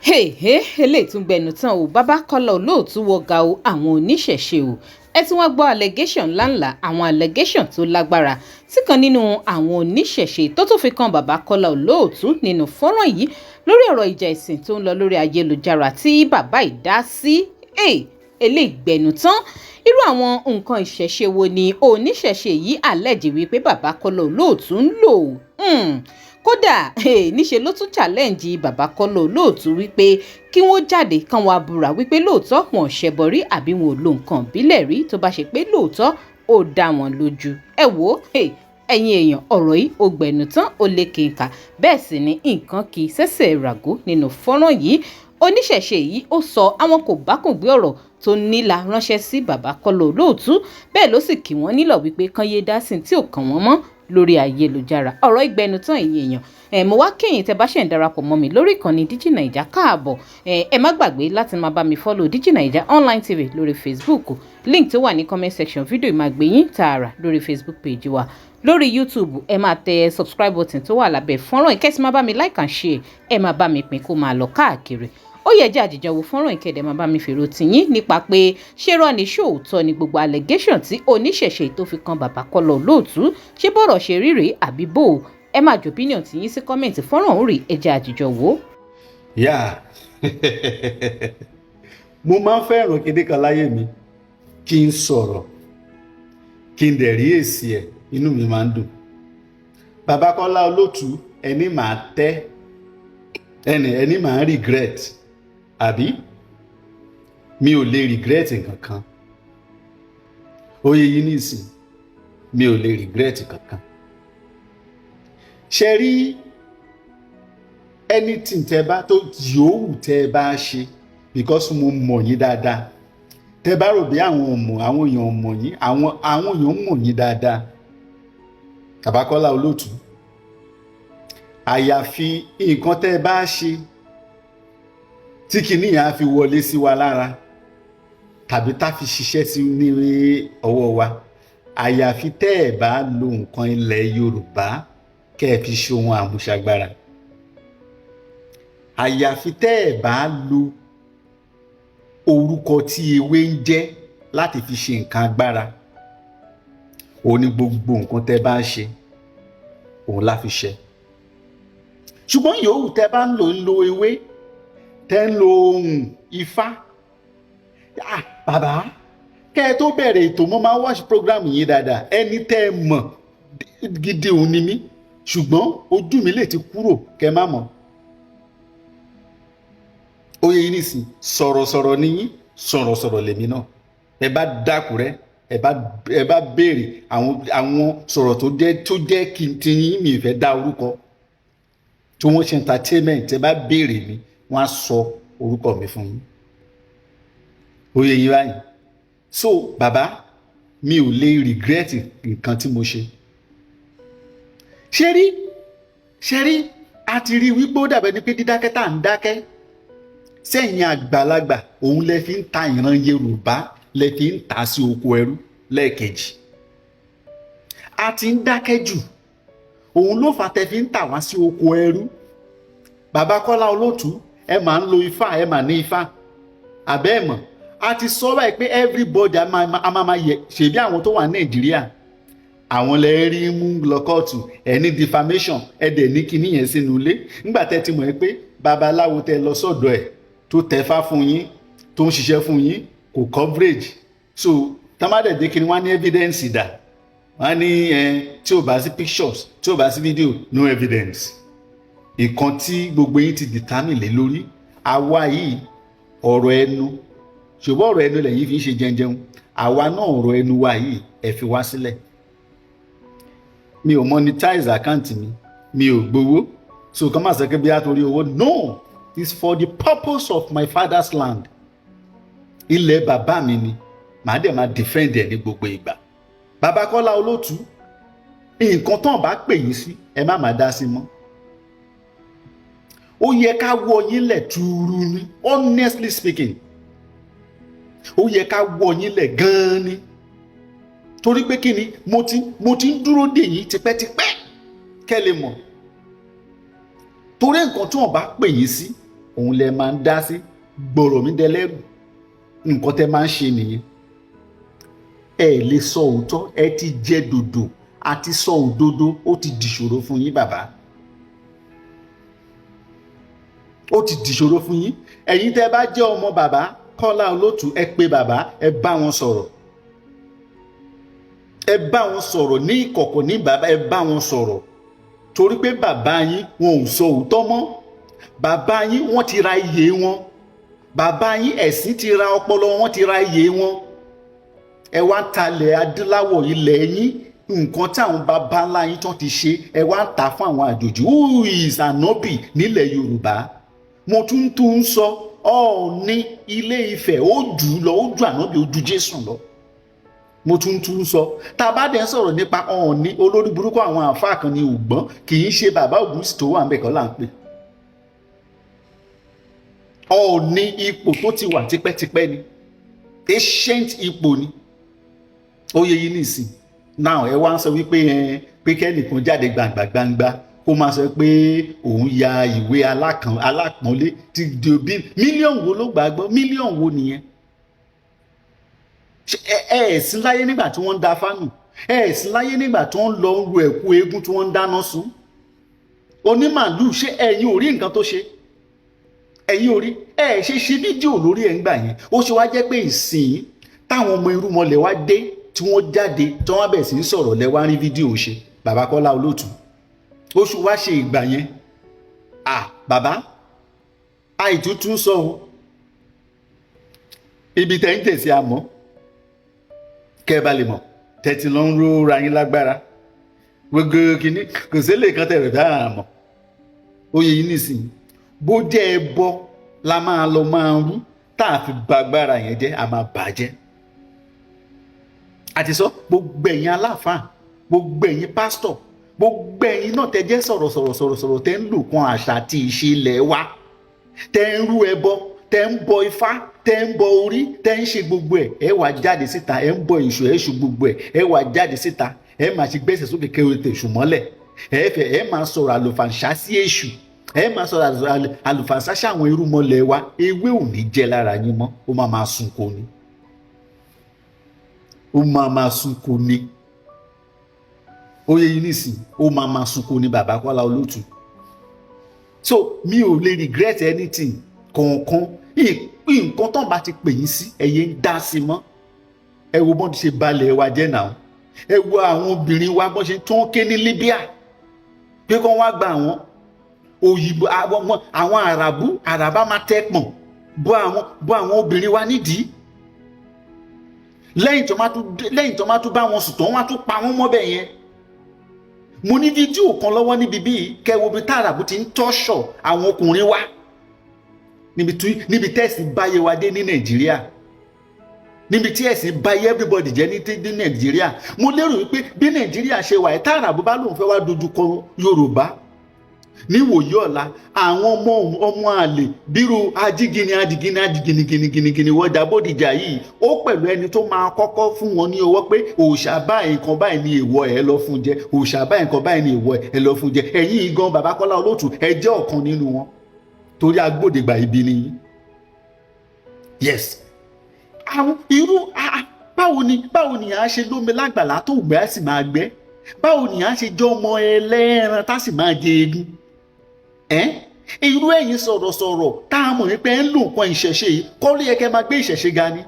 Èhè, eléyìí tún gbẹnu tán o. Bàbá Kọ́lá Olóòtú wọ gàù àwọn oníṣẹ̀ṣe o. Ẹ tí wọ́n gbọ́ allegation ńláńlá, àwọn allegation tó lágbára tí kan nínú àwọn oníṣẹ̀ṣe tó tún fi kan Bàbá Kọ́lá Olóòtú nínú fọ́nrán yìí lórí ọ̀rọ̀ ìjà ẹ̀sìn tó ń lọ lórí ayélujára tí bàbá yìí dá sí. Eléyìí gbẹnu tán. Irú àwọn nǹkan ìṣẹ̀ṣe wo ni oníṣẹ̀ṣe yìí allege wípé Bàbá Kọ́lá Olóòtú ń lò? Kódà níṣe ló tún challenge Bàbá Kọ́lá Olóòtú wípé kí wọ́n jáde kán wá búra wípé lóòótọ́ wọn ò ṣẹbọ rí àbí wọn ò lo nǹkan ìbílẹ̀ rí, tó bá ṣe pé lóòótọ́ ó dá wọn lójú. Ẹ wò ó, ẹ̀yin èèyàn, ọ̀rọ̀ yìí ó gbẹnu tán, ó lékenkà, bẹ́ẹ̀ sì ni nǹkan kì í ṣẹ̀ṣẹ̀ ràgó nínú fọ́nrán yìí. Oníṣẹ̀ṣe yìí ó sọ àwọn kò bákùngbé ọ̀rọ̀ tó nílà ránṣẹ́ sí Bàbá Kọ́lá Olóòtú, bẹ́ẹ̀ ló sì kì wọ́n nílọ̀ wípé kán yéé dá sí tí ò kàn wọ́n mọ́ lórí ayélujára. Ọ̀rọ̀ ìgbẹnu tán, ẹ̀yin èèyàn. Ẹ mo wá kéyìn tẹ́ bá ṣẹ̀ ń darapọ̀ mọ́ mi lórí ìkànnì Digi Naija, káàbọ̀. Ẹ má gbàgbé láti máa bá mi follow Digi Naija Online TV lórí Facebook. Link tó wà ní comment section fídíò máa gbé yín tààrà lórí Facebook page wa. Lórí YouTube, ẹ máa tẹ subscribe button tó wà lábẹ́ fọ́nrán ìkẹ́sì, máa bá mi like and share, ẹ máa bá mi pín kó máa lọ káàkiri. Ó yẹ jẹ́ àjìjọ wo fọ́nrán ìkéde, máa bá mi fèrò tìyín nípa pé ṣé rọ́ ni, ṣóòótọ́ ni gbogbo allegation tí oníṣẹ̀ṣe tó fi kan Bàbá Kọ́lá Olóòtú? Ṣé bọ́rọ̀ ṣe rí rèé àbí bò ó? Ẹ máa jù opinion tìyín sí comment fọ́nrán òun rè. Ẹ jẹ́ àjìjọ wò ó. Yá, mo máa ń fẹ́ràn kéde kan láyé mi, kí n sọ̀rọ̀, kí n dẹ̀ rí èsì ẹ̀, inú mi máa ń dùn. Bàbá Kọ́lá Olóòtú, ẹni máa tẹ́ ẹni máa regret àbí? Mi ò lè regret nǹkan kan. Oyè yìí nìsín, mi ò lè regret kankan. Ṣe rí, anything tẹ bá tó yòówù tẹ bá ṣe, because mo mọ̀ yín dáadáa. Tẹ bá rò bí àwọn ò mọ̀, àwọn èèyàn mọ̀ yín, àwọn èèyàn mọ̀ yín dáadáa. Bàbá Kọ́lá Olóòtú, àyàfi nǹkan tẹ́ ẹ bá ṣe tí kinní yẹn á fi wọlé sí wa lára tàbí tá fi ṣiṣẹ́ sí ní ọwọ́ wa, àyàfi tẹ́ ẹ bá lo nǹkan ilẹ̀ Yorùbá kẹ́ ẹ fi ṣe ohun àmúṣagbára, àyàfi tẹ́ ẹ bá lo orúkọ tí ewé ń jẹ́ láti fi ṣe nǹkan agbára. Òun ni gbogbo nǹkan tẹ́ bá ṣe, òun la fi ṣe. Ṣùgbọ́n yòówù tẹ́ bá ń lo ewé, tẹ́ ń lo ohun Ifá. Ah, bàbá, kẹ́ ẹ tó bẹ̀rẹ̀ ètò, mo máa ń watch program yìí dáadáa. Ẹni tẹ́ ẹ mọ̀ gidi òun ni mí, ṣùgbọ́n ojú mi lè ti kúrò kẹ́ ẹ má mọ̀. Oyè yìí nìsín, sọ̀rọ̀sọ̀rọ̀ ni yín, sọ̀rọ̀sọ̀rọ̀ lèmi náà. Ẹ bá dákúrẹ́, ẹ bá béèrè àwọn sọ̀rọ̀ tó jẹ́ kí n ti yín, mi fẹ́ dá orúkọ tí wọ́n ṣe entertainment. Ẹ bá béèrè mi, wọ́n á sọ orúkọ mi fún yín. Oyè yín báyìí. So bàbá, mi ò lè regret nǹkan tí mo ṣe. Ṣe rí, a ti rí wípé ó dàbẹ̀ ni pé dídákẹ́ tá à ń dákẹ́ sẹ́yìn àgbàlagbà, òun lẹ fi ń ta ìran Yorùbá, lẹ fi ń ta sí oko ẹrú lẹ́ẹ̀kejì. A ti ń dákẹ́ jù, òun ló fà tẹ fi ń tà wá sí oko ẹrú. Bàbá Kọ́lá Olóòtú, ẹ máa ń lo Ifá, ẹ máa ní Ifá àbẹ́ ẹ̀ mọ̀. A ti sọ báyìí pé everybody a máa yẹ ṣèbí àwọn tó wà ní Nàìjíríà, àwọn lẹ rí mú lọ kóòtù, ẹ ní defamation, ẹ dẹ̀ ní kinní yẹn sínú ilé. Nígbà tẹ́ ti mọ̀ ẹ́ pé babaláwo tẹ lọ sọ́dọ̀ ẹ̀ tó tẹfá fún yín, tó ń ṣiṣẹ́ fún yín, kò coverage. So tamadẹ̀ kí ni wọ́n á ní evidence dà? Wọ́n á ní ẹ tí ò bá sí pictures, tí ò bá sí video, no evidence. Ìkan tí gbogbo yín ti determine lé lórí àwa yìí, ọ̀rọ̀ ẹnu, ṣùgbọ́n ọ̀rọ̀ ẹnu lẹ́yìn fi ń ṣe jẹunjẹun. Àwa náà, ọ̀rọ̀ ẹnu wa yìí, ẹ fi wá sílẹ̀. Mi ò monetize account mi, mi ò gbowó, so kàn máa sọ pé bí a torí owó. No, it's for the purpose of my father's land. Ilẹ̀ bàbá mi ni, màá dẹ̀ máa defend ẹ̀ ní gbogbo ìgbà. Bàbá Kọ́lá Olóòtú, nǹkan tán bá pè yín sí, ẹ má máa dá sí mọ́. Ó yẹ ká wọ yín lẹ̀ tuuru ni. Honestly speaking, ó yẹ ká wọ yín lẹ̀ gan-an ni, torí pé kí ni, mo ti ń dúró dè yín tipẹ́tipẹ́ kẹ́ lè mọ̀, torí nǹkan tí wọ́n bá pè yín sí. Òun lẹ máa ń dá sí gbọ̀rọ̀ mi dẹlẹ́rù. Nǹkan tẹ máa ń ṣe nìyẹn. Ẹ lè sọ òótọ́. Ẹ ti jẹ dòdò àti sọ òdodo, ó ti dìṣòro fún yín, bàbá. Ó ti dìṣòro fún yín. Ẹ̀yin tẹ́ bá jẹ́ ọmọ bàbá Kọ́lá Olótù, ẹ pé bàbá, ẹ bá wọn sọ̀rọ̀. Ẹ bá wọn sọ̀rọ̀ ní ìkọ̀kọ̀ ní bàbá, ẹ bá wọn sọ̀rọ̀, torí pé bàbá yín, wọn ò sọ òótọ́ mọ́. Bàbá yín, wọ́n ti ra iye wọn. Bàbá yín, ẹ̀sìn ti ra ọpọlọ wọn, ti ra iye wọn. Ẹ wá ń talẹ̀ adúláwọ̀, ilẹ̀ yín, nǹkan táwọn bàbá ńlá yín tán ti ṣe, ẹ wá ń tà fún àwọn àjòjì. Who is Ànábì nílẹ̀ Yorùbá? Mo tún tún ń sọ, Ọọ̀ni Ilé Ifẹ̀ ó jù ú lọ, ó ju Ànábì, ó ju Jésù lọ. Mo tún tún sọ, tá a bá dẹ̀ ń sọ̀rọ̀ nípa Ọọ̀ni, olórí burúkú àwọn àáfàá kan ní ògbọ́n, kì í ṣe bàbá Ògúnwùsì tó wà ń bẹ̀ kọ́ là ń pè. Ọọ̀ni, ipò tó ti wà tipẹ́tipẹ́ ni, ancient ipò ni. Ó yẹ yín nìsín now. Ẹ wá ń sọ wípé ẹ pé kẹ́nìkan jáde gbangba gbangba kó máa sọ pé òun ya ìwé alákan alápọ̀nlé ti di bí mílíọ̀nù wo ló gbàgbọ́? Mílíọ̀nù wo nìyẹn? Ẹ ẹ sí láyé nígbà tí wọ́n ń da fánù? Ẹ ẹ sí láyé nígbà tí wọ́n ń lọ ń ru ẹ̀kú eégún tí wọ́n ń dáná sun onímàlúù? Ṣé ẹ̀yin ò rí nǹkan tó ṣe? Ẹ̀yin ò rí? Ẹ ṣe ṣe fídíò lórí ẹ̀ ń gbà yẹn? Ó ṣe wá jẹ́ pé ìsìn táwọn ọmọ irúnmọlẹ̀ wá dé, tí wọ́n jáde, tí wọ́n bẹ̀rẹ̀ sí ń sọ̀rọ̀, lẹ wá rí fídíò ṣe? Bàbá Kọ́lá Olóòtú, oṣù wá ṣe ìgbà yẹn. À bàbá, àìtútù sọ o, ibi tẹ́ ń tẹ̀sí àmọ́ kẹ́ ẹ bá lè mọ̀ tẹ́tí ló ń róra yín lágbára. Gbogbo kìíní kò sí lè kán tẹ̀rẹ̀ bá àmọ́ ó yẹ yín nísìnyí. Bó jẹ́ ẹbọ la máa lọ máa rú tá a fi ba agbára yẹn jẹ́, a máa bàjẹ́. Àti sọ, gbogbo ẹ̀yin aláàfáà, gbogbo ẹ̀yin pásítọ̀, gbogbo ẹ̀yin náà tẹ́ jẹ́ sọ̀rọ̀ sọ̀rọ̀ sọ̀rọ̀ sọ̀rọ̀, tẹ́ ń lò kan àṣà àti ìṣe ilẹ̀ wa, tẹ́ ń rú ẹbọ, tẹ́ ń bọ ifá, tẹ́ ń bọ orí, tẹ́ ń ṣe gbogbo ẹ̀, ẹ wá jáde síta, ẹ ń bọ èṣù, èṣù, gbogbo ẹ̀, ẹ wá jáde síta, ẹ máa ṣe gbẹ́sẹ̀ sókè kẹrù tèṣù mọ́lẹ̀. Ẹ fẹ́ ẹ máa sọ̀rọ̀ àlùfàǹṣá sí èṣù, ẹ máa sọ̀rọ̀ àlùfàǹṣá sí àwọn irúnmọlẹ̀ wa. Ewé ò ní jẹ́ lára yín mọ́. Ó máa máa sunko ni, ó máa máa sunko ni. Ó yẹ yín nísìn, ó máa máa sunko ni, bàbá Kọ́lá Olóòtú. So mi ò lè regret anything kọ̀ọ̀kan. Nǹkan tán bá ti pè yín sí, ẹ̀yẹ ń dá sí mọ́. Ẹ wo bọ́n ti ṣe balẹ̀ wa jẹ́ náà. Ẹ wo àwọn obìnrin wa, bọ́n ṣe tó ń ké ní Libya pé kán wá gba àwọn òyìnbó, àwọn àràbù, àràbá máa tẹ́ pọ̀n bọ́ àwọn obìnrin wa nídìí. Lẹ́yìn tó máa tún bá wọn sùn tán, wọ́n á tún pa wọ́n mọ́bẹ̀ yẹn. Mo ní fídíò kan lọ́wọ́ níbi bíi kẹwo bí tàràbù ti ń tọ́ṣọ̀ àwọn ọkùnrin wa níbi tẹ́sí báyé wa dé ní Nàìjíríà, níbi tí ẹ̀sìn báyé everybody jẹ́ ní Nàìjíríà. Mo lérò wípé bí Nàìjíríà ṣe wà ẹ̀, tàràbù bá lóun fẹ́ wá dojú kọ Yorùbá níwòyí ọ̀la, àwọn ọmọ ọmọ àlè bírú ajígini ajígini ajígini giniginigini wọjà Bódìjà yìí, ó pẹ̀lú ẹni tó máa kọ́kọ́ fún wọn ní owó pé òòṣà báyìí, nǹkan báyìí ní èèwọ̀ ẹ̀, lọ fún jẹ. Òòṣà báyìí, nǹkan báyìí ní èèwọ̀ ẹ̀, lọ fún jẹ. Ẹ̀yin gan, bàbá Kọ́lá Olóòtú, ẹ jẹ́ ọ̀kan nínú wọn, torí agbódegbà ibi ni yín. Yes, àwọn irú báwo ni à á ṣe lómi lágbàlá tó gbẹ́ á sì máa gbẹ́? Báwo ni à á ṣe jẹ́ ọmọ ẹlẹ́ran tá sì máa jẹ egun ẹ́? Irú ẹ̀yin sọ̀rọ̀sọ̀rọ̀ tá a mọ̀ wípé ẹ̀ ń lò nǹkan ìṣẹ̀ṣe yìí kọ́ ló yẹ kẹ́ máa gbé ìṣẹ̀ṣe ga ni.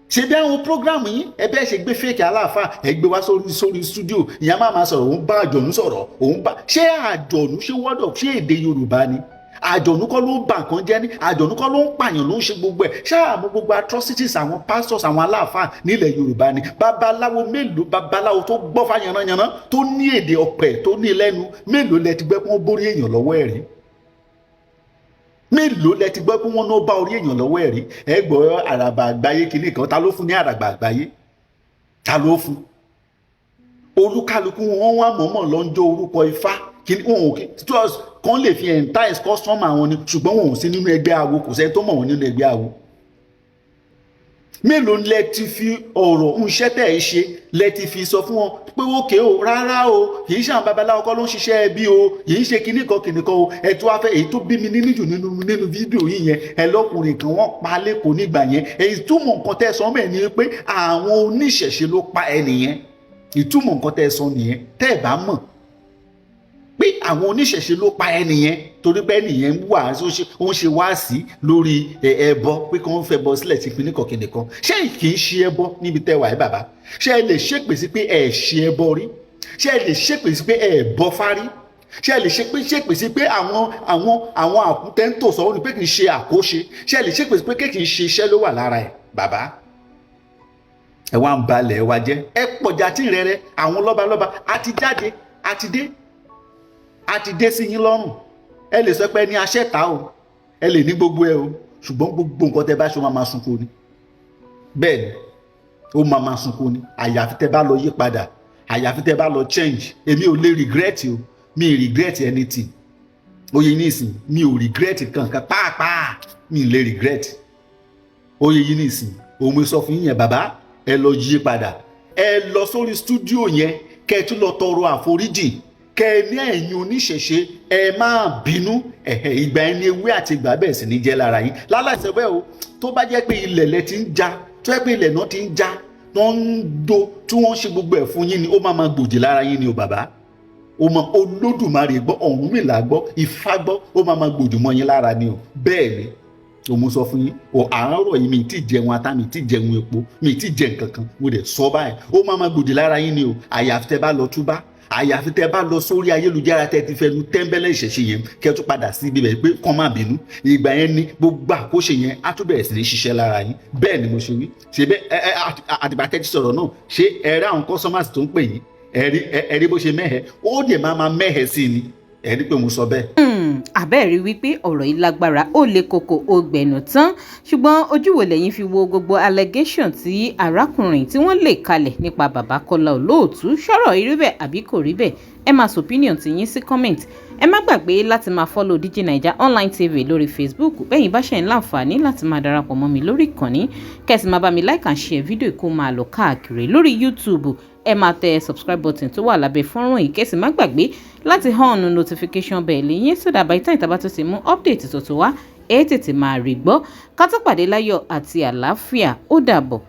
Ṣe bí àwọn program yín, ẹ bẹ́ẹ̀ ṣe gbé fake aláàfáà, ẹ gbé wá sórí studio, ìyá máa máa sọ̀rọ̀, òun bá àjọ̀nú sọ̀rọ̀, òun bá ṣé àjọ̀nú, ṣé wọ́dọ̀, ṣé èdè Yorùbá ni? Àjọ̀nú kọ́ ló ń bà nǹkan jẹ́ ní, àjọ̀nú kọ́ ló ń pààyàn, ló ń ṣe gbogbo ẹ̀ ṣáà. Mú gbogbo atrocities àwọn pastors, àwọn aláàfáà nílẹ̀ Yorùbá ni. Babaláwo mélòó, babaláwo tó gbọ́ fáyànnányànná, tó ní èdè ọ̀pẹ̀, tó ní lẹ́nu mélòó lẹ ti gbẹ́ kó borí èèyàn lọ́wọ́ ẹ̀ rí? Mélòó lẹ ti gbọ́ pé wọ́n náà bá orí èèyàn lọ́wọ́ ẹ̀ rí? Ẹ gbọ́ àràbà àgbáyé kìíní kan, ta ló fún ní àràbà àgbáyé? Ta ló fún? Olúkálukú wọn wá mọ̀ọ́mọ̀ lọ ń jó orúkọ Ifá kìíní wọn ò kàn lè fi entice customer wọn ni, ṣùgbọ́n wọn ò sí nínú ẹgbẹ́ awo, kò sẹ́ni tó mọ̀ wọ́n nínú ẹgbẹ́ awo. Mélòó lẹ ti fi ọ̀rọ̀ ńṣẹ́ tẹ̀ ẹ́ ṣe lẹ ti fi sọ fún wọn pé ókè o, rárá o, kì í ṣe àwọn babaláwo kọ́ ló ń ṣiṣẹ́ ẹbí o, kì í ṣe kinní kan kinní kan o? Ẹ tó wá fẹ́ èyí tó bí mi nínú jù nínú fídíò yìí yẹn, ẹ lọ́kùnrin kan wọ́n pa lẹ́kọ̀ọ́ nígbà yẹn. Èyí túmọ̀ nǹkan tẹ́ sọ mẹ́ẹ̀ ni pé àwọn oníṣẹ̀ṣe ló pa ẹnìyẹn. Ìtumọ̀ nǹkan tẹ́ sọ nìyẹn. Tẹ́ ẹ bá mọ̀ pé àwọn oníṣẹ̀ṣe ló pa ẹnìyẹn, torí pé ẹnìyẹn wà, ó ń ṣe wáàsí lórí ẹbọ pé kí wọ́n fẹ́ bọ sílẹ̀ tí pinnu kọ̀kìnì kan. Ṣé kì í ṣe ẹbọ níbi tẹ́ wà ẹ́, bàbá? Ṣé ẹ lè ṣépè sí pé ẹ ṣe ẹbọ rí? Ṣé ẹ lè ṣépè sí pé ẹ bọ fárí? Ṣé ẹ lè ṣépè sí pé àwọn àkútẹ́ ń tò sọ́wọ́ ni pé kì í ṣe àkóṣe? Ṣé ẹ lè ṣépè sí pé kì í ṣe iṣẹ́ ló wà lára ẹ̀, bàbá? Ẹ wá ń balẹ̀ ẹ wá jẹ́, ẹ pọ̀jà tí rẹ̀rẹ̀ àwọn lọ́balọ́ba àti jáde àti dé àti dé sí yín lọ́rùn. Ẹ lè sọ pé ẹni aṣẹ́ta o, ẹ lè ní gbogbo ẹ o, ṣùgbọ́n gbogbo nǹkan tẹ bá ṣe, ó máa máa sunkún ni. Bẹ́ẹ̀ ni, ó máa máa sunkún ni, àyàfi tẹ bá lọ yí padà, àyàfi tẹ bá lọ change. Èmi ò lè regret o, mi ì regret anything. Oyè nísìn, mi ò regret kankan pàápàá, mi ì lè regret. Oyè yìí nísìn, òun mo sọ fún yín yẹn. Bàbá, ẹ lọ yí padà, ẹ lọ sórí studio yẹn, kẹ́ ẹ tún lọ tọrọ àforíjì, kẹ́ ẹ ní ẹ̀yin oníṣẹ̀ṣe, ẹ máa bínú. Ẹ̀hẹ̀, ìgbà ẹni ewé àti ìgbà bẹ́ẹ̀ sì ní jẹ́ lára yín láláìsẹ̀ bẹ́ẹ̀ o. Tó bá jẹ́ pé ilẹ̀ lẹ ti ń já, tó jẹ́ pé ilẹ̀ náà ti ń já, tó ń do, tí wọ́n ń ṣe gbogbo ẹ̀ fún yín ni, ó máa máa gbòdì lára yín ni o. Bàbá, ó mọ Olódùmarè gbọ́, Ọ̀rúnmìlà gbọ́, Ifá gbọ́, ó máa máa gbòdì mọ́ yín lára ni o. Bẹ́ẹ̀ ni o, mo sọ fún yín o. Àárọ̀ yìí, mi ti jẹun ata, mi ti jẹun epo, mi ti jẹ nǹkan kan, mo dẹ̀ sọ báyìí, ó máa máa gbòdì lára yín ni o, àyàfi tẹ́ bá lọ túbá, àyàfi tẹ́ bá lọ sórí ayélujára tẹ́ ti fẹnu tẹ́ńbẹ́lẹ́ ìṣẹ̀ṣe yẹn, kẹ́ tún padà sí ibi bẹ̀ pé kàn má bínú. Ìgbà yẹn ni gbogbo àkóṣe yẹn á tún bẹ̀rẹ̀ sí ní ṣiṣẹ́ lára yín. Bẹ́ẹ̀ ni mo ṣe wí. Ṣe bẹ́ẹ̀ ẹ ẹ àtìgbà tẹ́ ti sọ̀rọ̀ náà, ṣé ẹ rí àwọn customers tó ń pè yín? Ẹ rí bó ṣe mẹ́hẹ̀, ó dẹ̀ máa máa mẹ́hẹ̀ sí ni. Ẹ rí pé mo sọ bẹ́ẹ̀. Àbẹ́ẹ̀rí wípé ọ̀rọ̀ yìí lágbára, ó le koko, ó gbẹ̀nù tán. Ṣùgbọ́n ojú wo lẹ́yìn fi wo gbogbo allegation tí arákùnrin tí wọ́n lè kalẹ̀ nípa bàbá Kọ́lá Olóòtú? Ṣọ́rọ̀ rí bẹ́ẹ̀ àbí kò rí bẹ́ẹ̀? Ẹ máa sọ opinion tí yín sí comment. Ẹ má gbàgbé láti máa follow DJ Naija Online TV lórí Facebook bẹ́yìn bá ṣe ń láǹfààní láti máa darapọ̀ mọ́ mi lórí ìkànnì, kẹ́sì máa bá mi like and share fídíò kó máa lọ káàkiri. Lórí YouTube, ẹ máa tẹ subscribe button tó wà lábẹ́ fọ́nrán yìí, kẹ́sì má gbàgbé láti on notification bell yín, so that by the time tá bá tó ti mú update tuntun wá, ẹ tètè máa rí gbọ́. Ká tó pàdé láyọ̀ àti àlàáfíà, ó dàbọ̀.